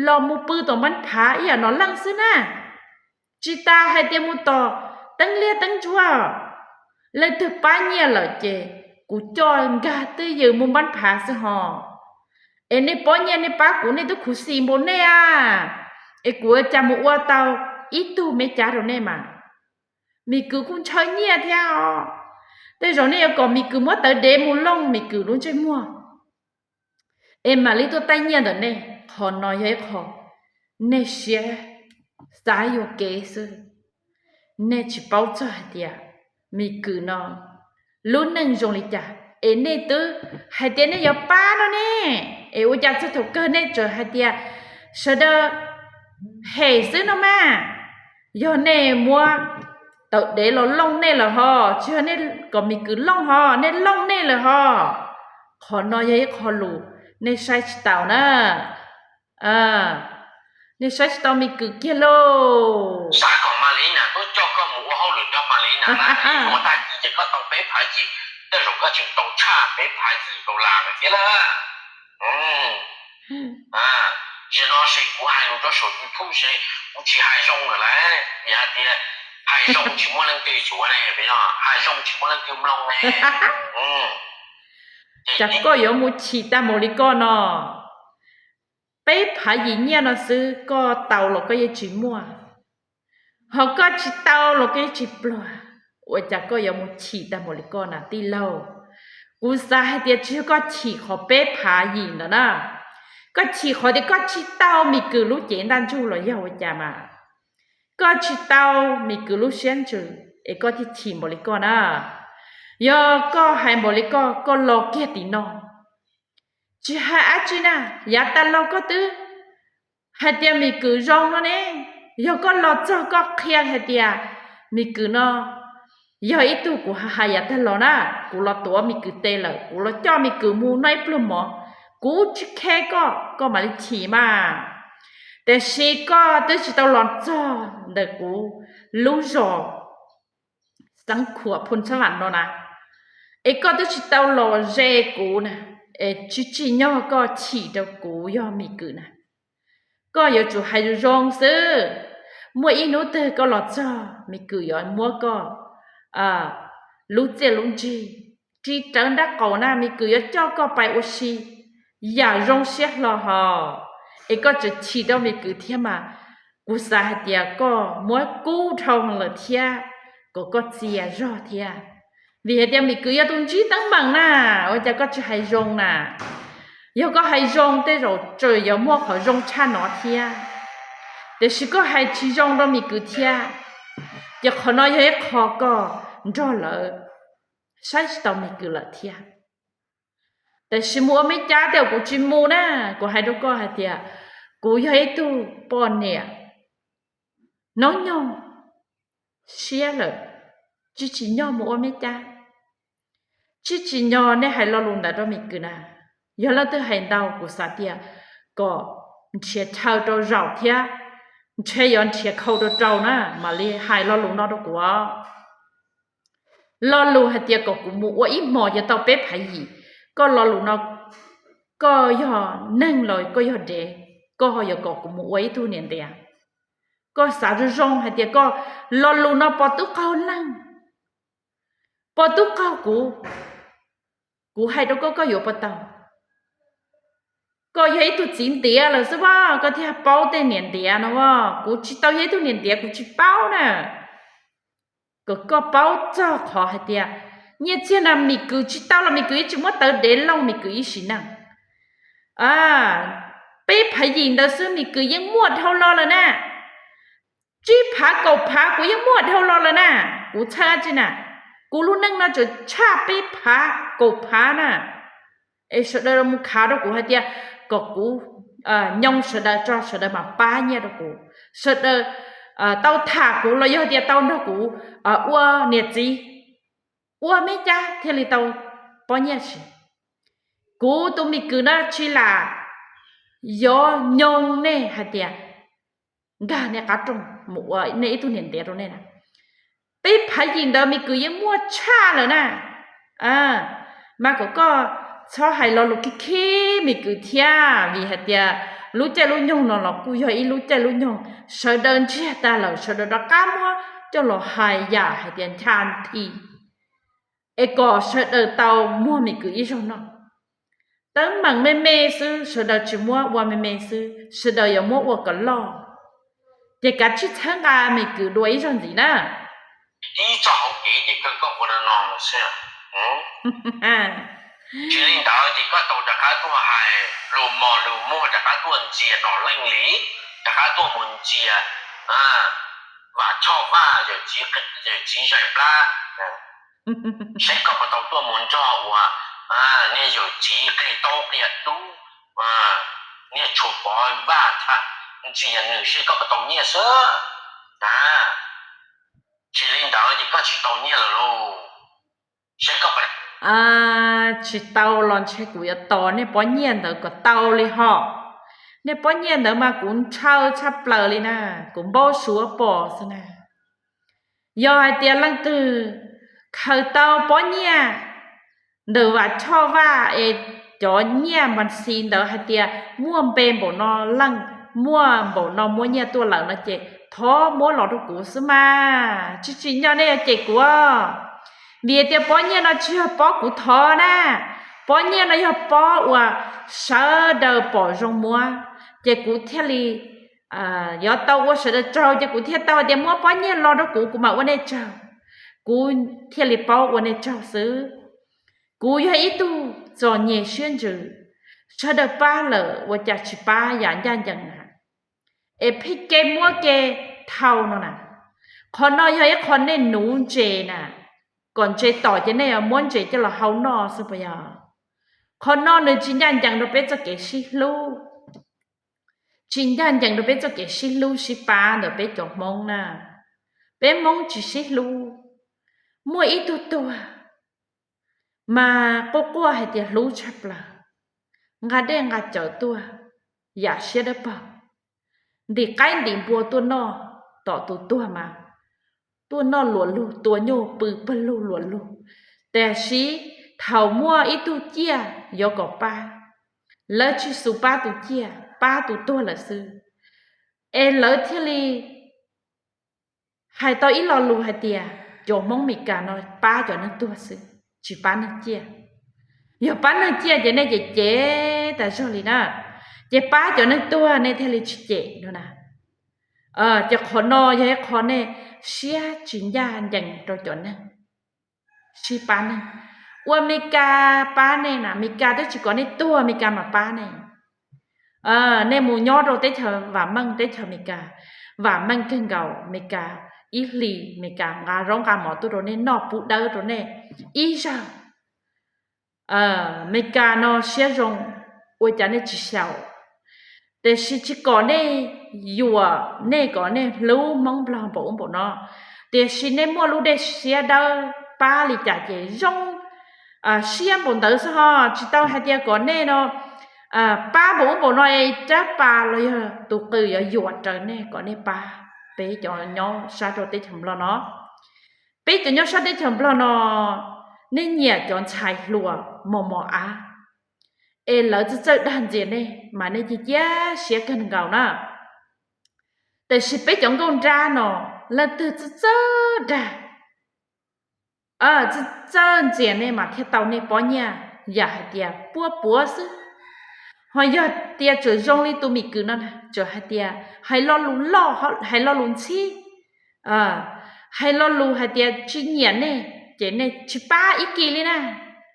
los mus pw tom npab phav ib yam no leej xwb na. Tsis tas hais tias mus tom teeb liab teeb ntsuab, leej twg pab nyiaj lawm ces kuv coj nkag twj ywm mus npab phav xwb ho. Es nej pob nyiaj nej pab kuv, nej twb khuv xim npaum nej a, es kuv ua cas mus ua tau ib tug Meb Cab rau nej mas? Mim Kwm kuj ntshaw nyiaj thiab os. Tej zaum nej yuav kom Mim Kwm muab tawv dev mus looj Mim Kwm lub ntsej muag, es mam li tuaj taij nyiaj ntawm nej. Qhov no yog ib qho nej siab xav yuam kev xwb. Nej tsis paub txog hais tias Mim Kwm no lub neej zoo li cas, es nej twb hais tias nej yuav pab no ne, es ua cas txog thaum kawg nej tseem hais tias sawv daws hem xwb no mas? Yog nej muab tawv dev los looj nej lawm ho, tsis yog nej kom Mim Kwm looj ho, nej looj nej lawm ho. Qhov no yog ib qho lus nej saib tsis taus na. Nej saib tsis tau Mim Kwm kiag lauj. Xav kom Malina tuaj coj koj mus ua hauj lwm nrog Malina na, ib hmo tag kis ces koj tau peb phav yim, tej zaum koj tseem tau tshaj peb phav yim dollar lawm thiab lawm. Zaum no ces kuv hais lus rau saum YouTube ces kuv tsis hais zoo lawm lauj, vim hais tias hais zoo tsis muaj leej twg yuav ne, hais zoo tsis muaj leej twg mloog ne. Cas koj yuav mus chim tag mus li koj no? Peb phav yim nyiaj no xwb koj tau los koj yeej tsis muaj. Ho koj tsis tau los koj tsis pluag, ua cas koj yuav mus chim tag npaum li koj na tij laug? Kuv xav hais tias tsis yog koj chim qhov peb phav yim ntawd na, koj chim qhov tias koj tsis tau Mim Kwm lub cev ntaj ntsug los yog ua cas mas? Koj tsis tau Mim Kwm lub siab ntsws es koj thiaj chim npaum li koj na. Yog koj hais npaum li koj, koj los kiag tim no, tsis hais dab tsi na, yav tag los koj twb hais tias Mim Kwm zoo no ne. Yog koj los txog koj qhia hais tias Mim Kwm no yog ib tug kuv hais yav tag los na, kuv los tuav Mim Kwm tes lawm, kuv los coj Mim Kwm mus noj ib pluag mov, kuv tsis khe koj, koj mam li chim mas. Tiam sis koj twb tsis tau los txog ntawm kuv lub zos Xeev Khuam Phu Xab Vam no na, es koj twb tsis tau los ze kuv na, es tsis tsim nyog koj chim rau kuv yog Mim Kwm na. Koj yuav tsum hais zoo zoo xwb. Muaj ib hnub twg koj los txog, Mim Kwm yuav muab koj lub txiaj lub ntsig ris rawv nraub qaum na, Mim Kwm yuav coj koj pais ua si yam zoo siab hlo hos. Es koj tseem chim rau Mim Kwm thiab mas, kuv xav hais tias koj muab kub dhau lawm thiab, kom koj txias zog thiab. Vim hais tias Mim Kwm yog tus ntsib teeb meem na, ua cas koj tsis hais zoo na? Yog koj hais zoo tej zaum tseem yuav muaj qhov zoo tshaj no thiab, tiam sis koj hais tsis zoo rau Mim Kwm thiab, ces qhov no yog ib qho koj nrog lawv saib tsis taus Mim Kwm lawm thiab. Tiam sis mus ua me cab tej zaum kuv tsis mus na, kuv hais rau koj hais tias kuv yog ib tug poj niam hnub nyoog siab lawm, tsis tsim nyog mus ua me cab. Tsis tsim nyog nej hais lo lus ntawd rau Mim Kwm na. Yog leej twg hais ntau kuv xav tias kom nrhiav chaw rau zaum thiab, ntshe yuav nrhiav khau rau rau na mam li hais lo lus no rau kuv. Lo lus hais tias kom kuv mus ua ib hmos yuav tau peb phav yim, koj lo lus no, koj yog neeg los koj yog dev, koj ho yuav kom kuv mus ua ib tug niam ntiav? Koj xav zoo zoo hais tias koj lo lus no pov tub qaug leej, pov tub qaug kuv. Kuv hais rau koj, koj yuav puas tau? Koj yog ib tug txiv ntiav lawm xwb as koj thiaj paub tej niam ntiav no as. Kuv tsis tau yog ib tug niam ntiav, kuv tsis paub na. Kom koj paub txog qhov hais tias nyiaj txiag no Mim Kwm tsis tau los Mim Kwm yeej tsis muab tawv dev looj Mim Kwm ib sim neej. Peb phav yim ntawd xwb Mim Kwm yeej muaj dhau los lawm na. Tsib phav kaum phav kuv yeej muaj dhau los lawm na. Kuv txhawj dab tsi na? Kuv lub neej no tseem tshaj peb phav kaum phav na. Es sawv daws mus khav rau kuv hais tias kom kuv nyoo sawv daws tso sawv daws mam pab nyiaj rau kuv. Sawv daws tau tham kuv los yog tias tau nrog kuv ua niam txiv, ua me cab thiaj li tau pob nyiaj si. Kuv tus Mim Kwm no tsis lam yuav nyoo nej hais tias nkag nej qab rooj mus ua nej ib tug niam ntiav rau nej na. Peb phav yim ntawd Mim Kwm yeej muaj tshaj lawm na. Mas kom koj txhob hais lo lus khib khib Mim Kwm thiab, vim hais tias lub caij lub nyoog no los kuj yog ib lub caij lub nyoog sawv daws ntsiag tag lawm, sawv daws rov qab muab coj los hais yam hais tias ncha nthi, es kom sawv daws tau muag Mim Kwm ib zaug noj. Teeb meem me me xwb, sawv daws tsis muab ua me me xwb, sawv daws yuav muab ua kom loj. Ces kav tsij txhawb nqa Mim Kwm dua ib zaug ntxiv na. Ib txoj hauv kev ces kawg koj ua no no xwb. Tsis li ntawd ces koj tau rov qab tuaj hais lus mos lus muag, rov qab tuaj ntxias nom leej li, rov qab tuaj mus ntxias Vam Choj Vaj, yawm txiv Zais Plab, saib koj puas tau tuaj mus nrog uas niag yawm txiv qia taub qia tub, niag Tshuas Pov Vaj, ntxias nws saib koj puas tau nyiaj xwb. Tsis li ntawd ces koj tsis tau nyiaj lawm lauj. Tsis tau los ntshe kuv yuav tos nej pob nyiaj ntawd kom tau li hos. Nej pob nyiaj ntawd mas kuv ntshaw tshaj plaws li na, kuv npau suav pom xwb na. Yog hais tias leej twg khaws tau pob nyiaj ntawm Vam Choj Vaj es cov nyiaj mas xis ntawd hais tias muaj npe npaum no leej, muaj npaum no muab nyiaj tuaj lawm no ces thov muab los rau kuv xwb mas, tsis tsim nyog nej yuav cem kuv. Vim tias pob nyiaj no tsis yog pob kuv thov na, pob nyiaj no yog pob uas sawv daws pom zoo muab, ces kuv thiaj li yuav tau ua sawv daws tsaug ces kuv thiaj tau tias muab pob nyiaj lo rau kuv, kuv mam ua nej tsaug, kuv thiaj li paub ua nej tsaug xwb. Kuv yog ib tug txom nyem siab ntsws, sawv daws pab lawm ua cas tsis pab yam ncaj ncees na, es pheej ke muab ke thau no na. Qhov no yog ib qho nej nuv ntses na, kom ntses tom ces nej muab ntses coj los hau noj xwb puas yog? Qhov no nws tsis ncaj ncees rau peb txoj kev sib hlub, tsis ncaj ncees rau peb txoj kev sib hlub sib pab ntawm peb cov Hmoob na. Peb Hmoob tsis sib hlub, muaj ib tug tuag mas quaj quaj hais tias hlub tshaj plaws, nqa dej nqa cawv tuaj, yam siab dawb paug, ntim qaib ntim npua tuaj noj tom tus tuag mas tuaj noj luam lug, tua nyuj pw pawg lug luam lug. Tiam sis thaum muaj ib tug ciaj yuav kom pab, lawv tsis xus pab tus ciaj, pab tus tuag lawm xwb. Es lawv thiaj li hais tau ib lo lus hais tias cov Hmoob Meskas no pab cov neeg tuag xwb, tsis pab neeg ciaj. Yog pab neeg ciaj ces nej cem cem tas zog li na, ces pab cov neeg tuag nej thiaj li tsis cem no na. Ces qhov no yog ib qho nej siab tsis ncaj ncees rau cov neeg sib pab neeg. Ua Meskas pab nej na, Meskas twb tsis kom nej tuag Meskas mam pab nej. Nej mus nyob rau teb chaws vam meej, teb chaws Meskas vam meej kawg nkaus, Meskas ib hlis Meskas nqa zaub nqa mov tuaj rau nej noj, pub dawb rau nej ib zaug. Meskas no siab zoo, ua cas nej tsis xyaum? Tiam sis tsis kom nej yuam, nej kom nej hlub Hmoob Nplog npaum ub npaum no, tiam sis nej muaj lub dej siab dawb, pab li cas ces zoo siab npaum ntawd xwb ho. Tsis tau hais tias kom nej no pab npaum ub npaum no es rab pas los yog tus qws yuav yuam raws nej kom nej pab. Peb cov nyob sab rau teb chaws Nplog no, peb cov nyob sab teb chaws Nplog no, nej nyiam cov ntxhais hluas mos mos av, es lawv txawj txawj dag ntxias nej mas nej cia cia siab kawg nkaus na. Tiam sis peb cov nkauj nrab no, leej twg txawj txawj dag, txawj txawj ntxias nej mas thiaj tau nej pob nyiaj yam hais tias puab puav xwb. Ho yog tias tseem zoo li tus Mim Kws no na, tseem hais tias hais lo lus loj, hais lo lus ntxhib, hais lo lus hais tias tsis nyiam nej, ces nej tsis pab ib kis li na.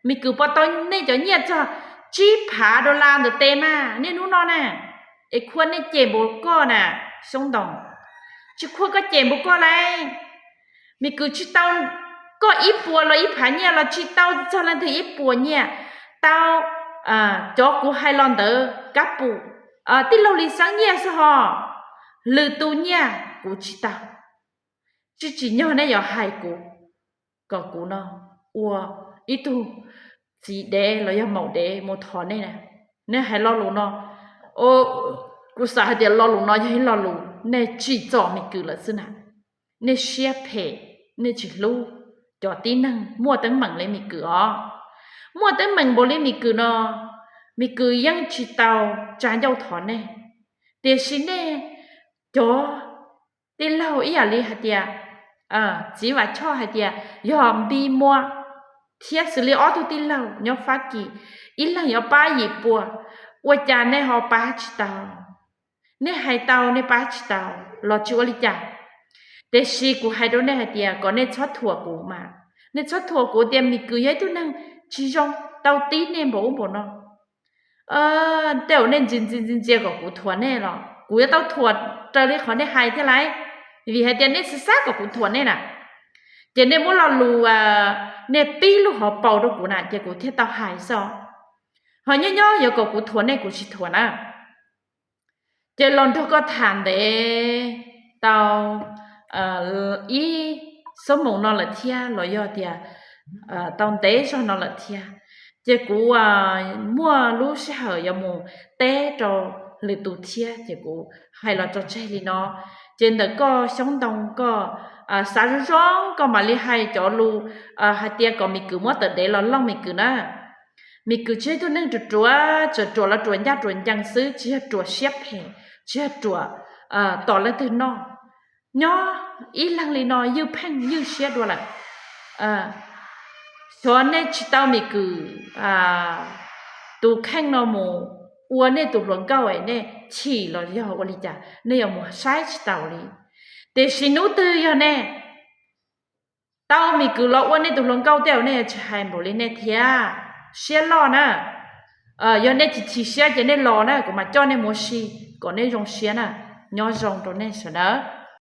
Mim Kws puas tau nej cov nyiaj txog tsib phav dollar ntawm tes mas niaj hnub no na, es khuab nej cem npaum koj na, Xyoob Ntoo, tsis khuab koj cem npaum koj lauj. Mim Kws tsis tau koj ib puas los ib phav nyiaj los tsis tau txog leej twg ib puas nyiaj, tau cov kuv hais los ntawd kab pum, tij laug Lis Xeeb nyiaj xwb ho, lwm tus nyiaj kuv tsis tau. Tsis tsim nyog nej yuav hais kuv, kom kuv no ua ib tug txiv dev los yog maum dev mus thov nej na. Nej hais lo lus no, kuv xav hais tias lo lus no yog ib lo lus nej tsim txom Mim Kws lawm xwb na. Nej siab phem, nej tsis hlub cov tib neeg muaj teeb meem li Mim Kws os. Muaj teeb meem npaum li Mim Kws no, Mim Kws yeej tsis tau tsa ncauj thov nej. Tiam sis nej cov tij laug ib yam li hais tias txiv Vam Choj hais tias yog npi mua thiab xws li ob tug tij laug nyob Fab Kis, ib leeg yuav pab yim pua, ua cas nej ho pab tsis tau? Nej hais tau nej pab tsis tau los tsis ua li cas. Tiam sis kuv hais rau nej hais tias kom nej txhob thuam kuv mas, nej txhob thuam kuv tias Mim Kws yog ib tug neeg tsis zoo, tau tib nej npaum ub npaum no. Tej zaum nej ntxias ntxias ntxias ntxias kom kuv thuam nej los kuv yuav tau thuam raws li qhov nej hais thiab lauj, vim hais tias nej xav xav kom kuv thuam nej na. Ces nej muab lo lus, nej pib lub hauv paus rau kuv na ces kuv thiaj tau hais xwb. Ho nyob nyob yuav kom kuv thuam nej kuv tsis thuam na. Ces los nrog koj tham ntev tau ib xuab moos no lawm thiab los yog tias tau ntev zog no lawm thiab, ces kuv muaj lub sij hawm yuav mus teb rau lwm tus thiab ces kuv hais los tso tseg li no. Ces ntawm koj Xyoob Ntoo koj xav zoo zoo koj mam li hais cov lus hais tias kom Mim Kws muab tawm dev los looj Mim Kws na. Mim Kws tsis yog ib tug neeg ruam ruam, tseem ruam los ruam ncaj ruam ncees xwb, tsis yog ruam siab phem, tsis yog ruam tom leej twg noj. Nyob ib leeg li no ywj pheej ywj siab dua lawm. Xyov nej tsis tau Mim Kws tus kheej no mus ua nej tus hluas nkauj es nej chim los yog ua li cas nej yuav mus saib tsis taus li. Tiam sis hnub twg yog nej tau me kwv los ua nej tus hluas nkauj tej nej yuav tsis hais npaum li nej thiab. Siab loj na. Yog nej tsis chim siab ces nej los na, kuv mam coj nej mus ua si kom nej zoo siab na. Nyob zoo rau nej sawv daws.